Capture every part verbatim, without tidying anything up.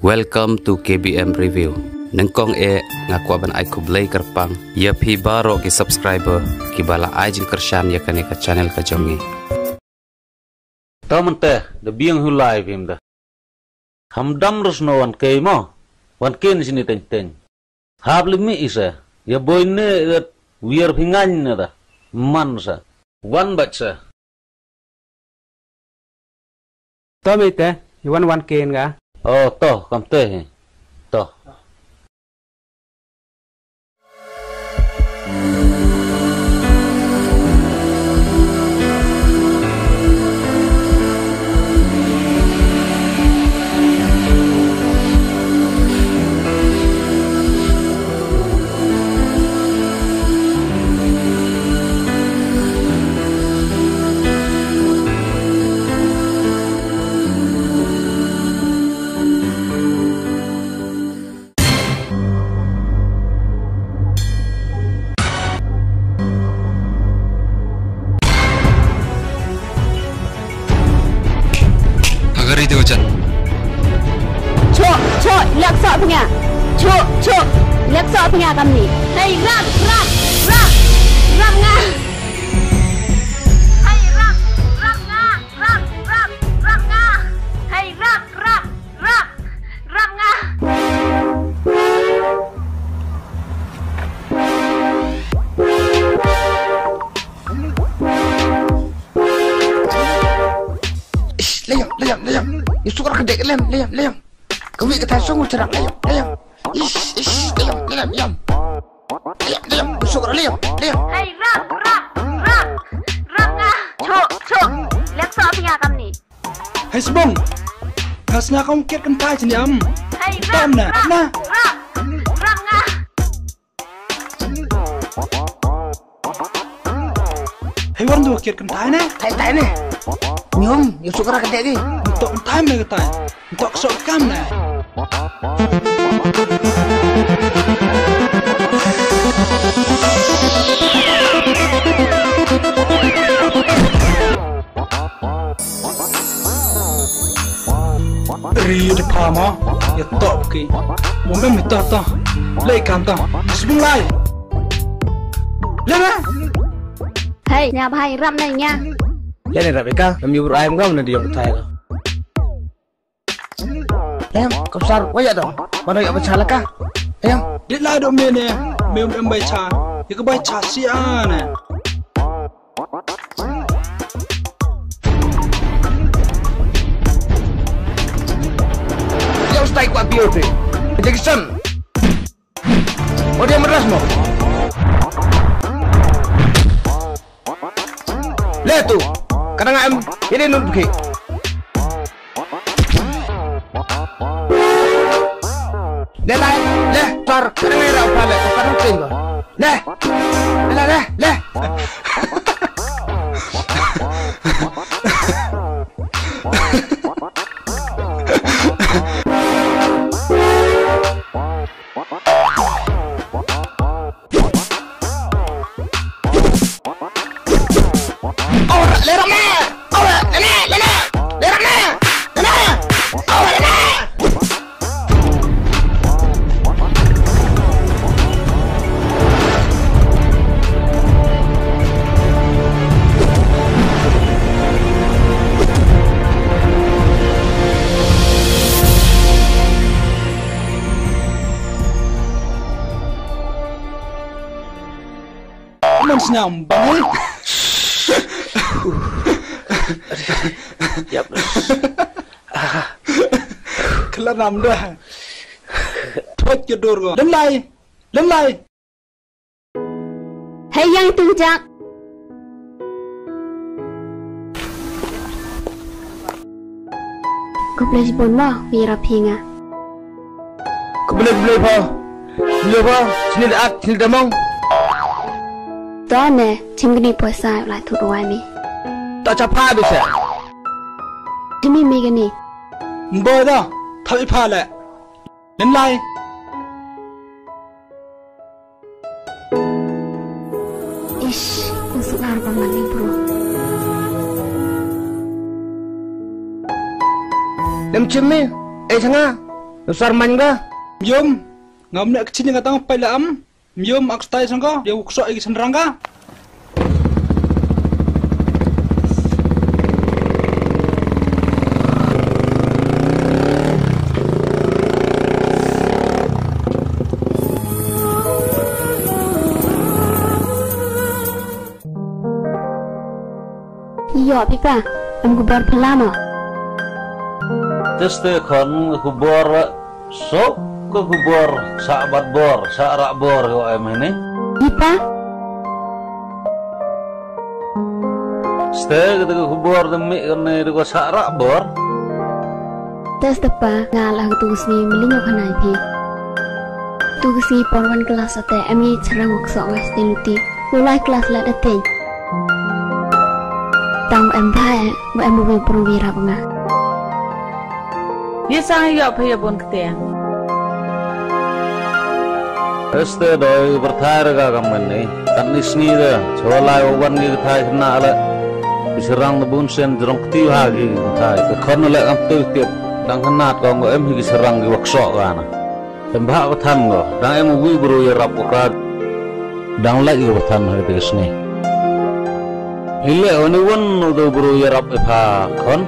Welcome to K B M Review. Nyngkong eh nga kwah ban ai khublei kyrpang ya phi baroh ki subscriber ki ba la ai jingkyrshan ya kane ka channel ka jong ngi. To mynta da biang hu lai phim da. Ham dam rus no wan kei mo. Wan ken sini teng teng. Hap li mi isa. Ya boi ne et wiar phi ngan ne da. Man sa. Wan bat sa. To mi te, i wan wan ken ga. Oh, to, kam te hi. To. Agar itu hujan. Chok, chok, lek sok phi nga. Chok, chok, lek sok phi nga kamni. Hei, rap, rap, rap, rap nga. Hei, rap, rap nga, rap, rap, rap nga. Hei, rap, rap. Rap! Rap nga! Ish, lem, lem, lem. Yu suk ra ka dek, lem, lem, lem. Ka wi ka thai song u charak, lem, lem. Ish, ish, lem, lem, lem. Lem, lem, yu suk ra, lem, lem. Hei, rap, rap, rap. Rap nga. Chok, chok. Lek sok phi nga kamni. Hei sbong. Nga snga kong kiat kynthai chini am. Hei, tam rap, na, rap, na. Rap. Rap nga. Hei wan du kiat kynthai ne. Thai, thai ne. Nyom, yu suk ra ka dek ki. Ntok kynthai me kynthai. Ntok sok kam ne. Ri de pha mo, ya top ki. Mo mem to to. Lei kam to. Sbung lai. Le le. Hei, nya bhai rap nai nya. Le ne rap ka, nam yu bru ai ngam na di yong thai ka. Em, kapsar, wa ya dong. Mana ya bacha laka. Em. Dit lai do me ne, me um em bai cha. Ya ka bai cha si a ne. Yo, stay kwa biyo te. Jackson. Wa dia madras mo. Le tu. Kadang em. Ini nun bukit. Le lai, le, tar, kena ngai rau pale, kena ting ko. Le, le, le, le. Mon sñiaw bang. Yap. Kala nam da. Thot ke dur ko. Lem lai. Lem lai. Hei yang itu jak. Khublei chibun mo, wi rap hi nga. Khublei, khublei pha. Khublei pha, sini da at, sini da mong. To ne, chim kini poisa lai thut wai mi. To cha pha bi se. Chimi mi kini. Mboi da, thap i pha le. Len lai. Ish, u suk ar ba man ni bro. Dem chim mi, eh, changa. Sar man ka. Yom, ngam ne kchin nga tang pai la am. Yom ak stai sang ka, yow kso i ki synrang ka. Yoh phi pa, em khubor phi la mo? Teste khon khubor, sok ka khubor, sah bat bor, sah rah bor ko em hini. Hi pa? Ste ka khubor de mi ka ne de ko sah rah bor. Teste pa, nga la tu sngi mling o khanai phi. Tu sngi por wan klas ate em i chyrang wak sok nga ste luti. U lai klas la da teng. Tang em bha e, wa em wi prung wi rap nga. Ye sang yoh phi ya bon ktiang. Este doi pyrthai ra ka kam kan ni. Kan ni sngi da. Chwa lai wa wan ki kthai khna la. Ki syrang da bun sen jrong kti ha ki kthai. Ka khon la kam tu tip. Dang khnat ko ngo em hi ki syrang ki wak sok ka na. Em bha ka than ko, dang em wi bru ya rap ka. Dang lai ka than ha ka sngi. Ile wan wan u do bru ya rap e pha khon.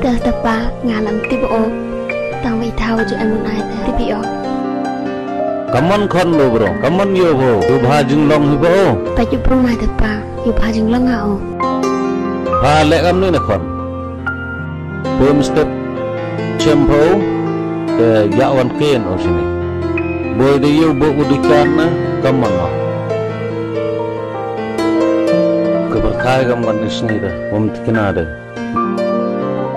Teste pa nga lam tip o. Tang wi thaw ju em un ai te tip o. Kaman khon lo bru, kaman yo bo, u bha jinglong hi bo. Pa ju bru mai te pa, u bha jinglong ha o. Ha le kam ni na khon. Boi mstep chem pho, te ya wan ken o sini. Boi de yow bo u dukan na, kam man ma. Ka pyrthai kam kan ni sngi da, wam tikna da.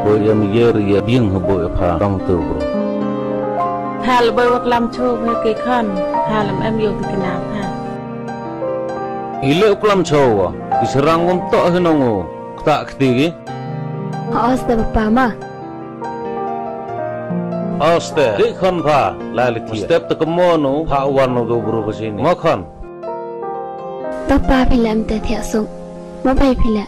Boi em yer ya biang ha boi pha, kam tu bru. Hal boi wa klam cho, boi ke khan, hal em em yow tikna pha. Ile u klam cho wa, ki syrang wam to hi nong u. Kta kti ki. Oste pa ma. Oste, ki khon pha, la li ki. Step te kmo nu, pha wan nu do bru ka sini. Mo khon. Papa phi le em te thiah suk. Mo bai phi le.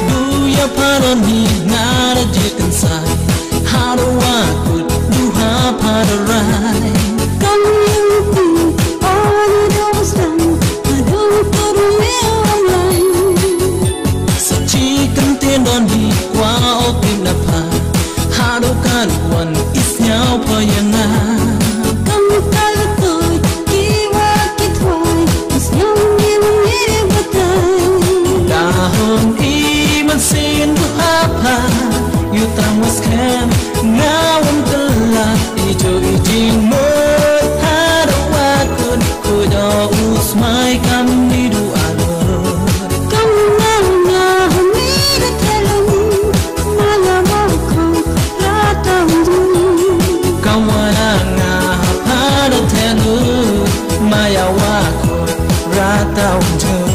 Du ya pharon hi nga da jied kynsan. How do I put du ha pha da rai? Kam yung ti, oni do stan, adung to du me online. Sa chi kan tien don hi kwa o pin na pha. Hado kan wan i sñiaw pha ya nga. Kam ka la toi ki wa ki thwai, i sñiaw ngi wa ngi batai. Da hon i man sin du ha pha, yu tang wa skhem, nga wan kylla, i jo i jingmut, hado wa kun, kudo u smai kam ni du alor. Kam nga nga hon i da thelum, Maya wa khong rata unjung. Kawana nga ha phara thenu, maya wa khong rata unjung.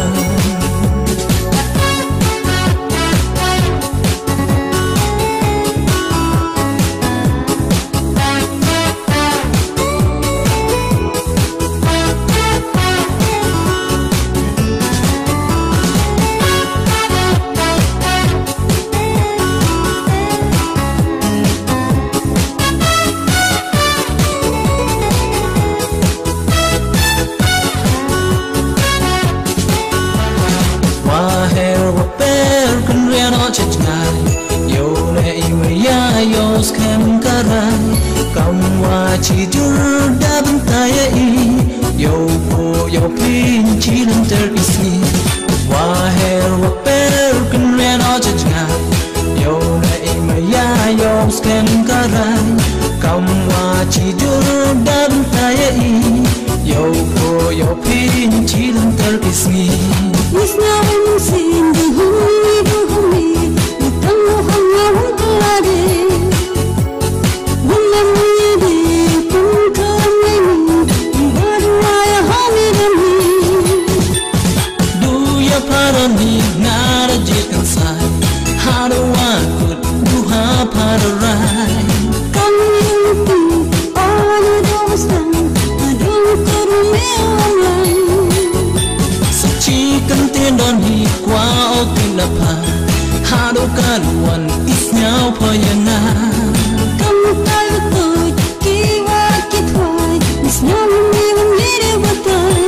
Wa her wa per kynrian o chit ngai. Yow ne i maya yow skhem karai. Kam wa chi jur da bynta ya i. Yow po yow pin chi lynter i sngi. Wa her wa per kynrian o chit ngai. Yow ne i maya yow skhem karai. Kam wa chi jur da bynta ya i. Yow po Yow phi nang chi lang tar ki sngi. Is na wan sin du hum ni du hum ni. Ni tang mo hang na hum ka la de. Wun na mi di pun ka mi ni. Ni wa du wa ya ha mi da mi. Du ya para ni na ra ji kan sai. Ha du wa kut du ha para rai. Kam yung ti, oh, ni du wa sang. Adung kuru me online. Sa chi kan tien don hi kwa o tin da pha. Ha du kan wan is nyau pha ya nga. Kam ta lu tu, ki wa ki thwai. Is nyau mi wan ni de wa tai.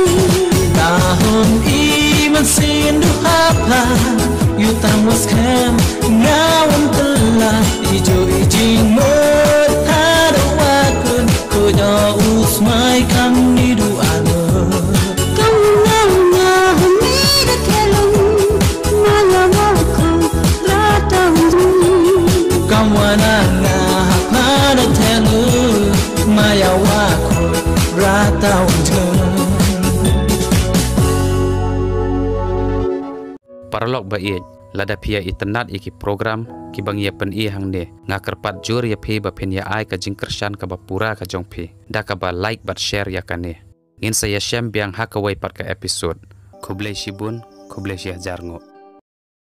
Ta hon i man sin du ha pha. Yu tang was kem. Nga wan tla. I jo i jing mo. Ha du wa kun. Ko jo u smai kam ni du alo. Kam na nga ha mi da thelu, ma ya wa ko ra ta u jing. Kam wa na nga ha pa da thelu, ma ya wa ko ra ta u jing. Paralok ba ïeit, lada phi ya itynnad ïa ki program ki ba ngi ya pyni hangne, nga kyrpad jur ïa phi ba phin ya ai ka jingkyrshan kaba pura ka jong phi da kaba like bad share ïa kane. Ngin sa ïashem biang ha kawei pat ka episode. Khublei shibun, khublei shihajar nguh.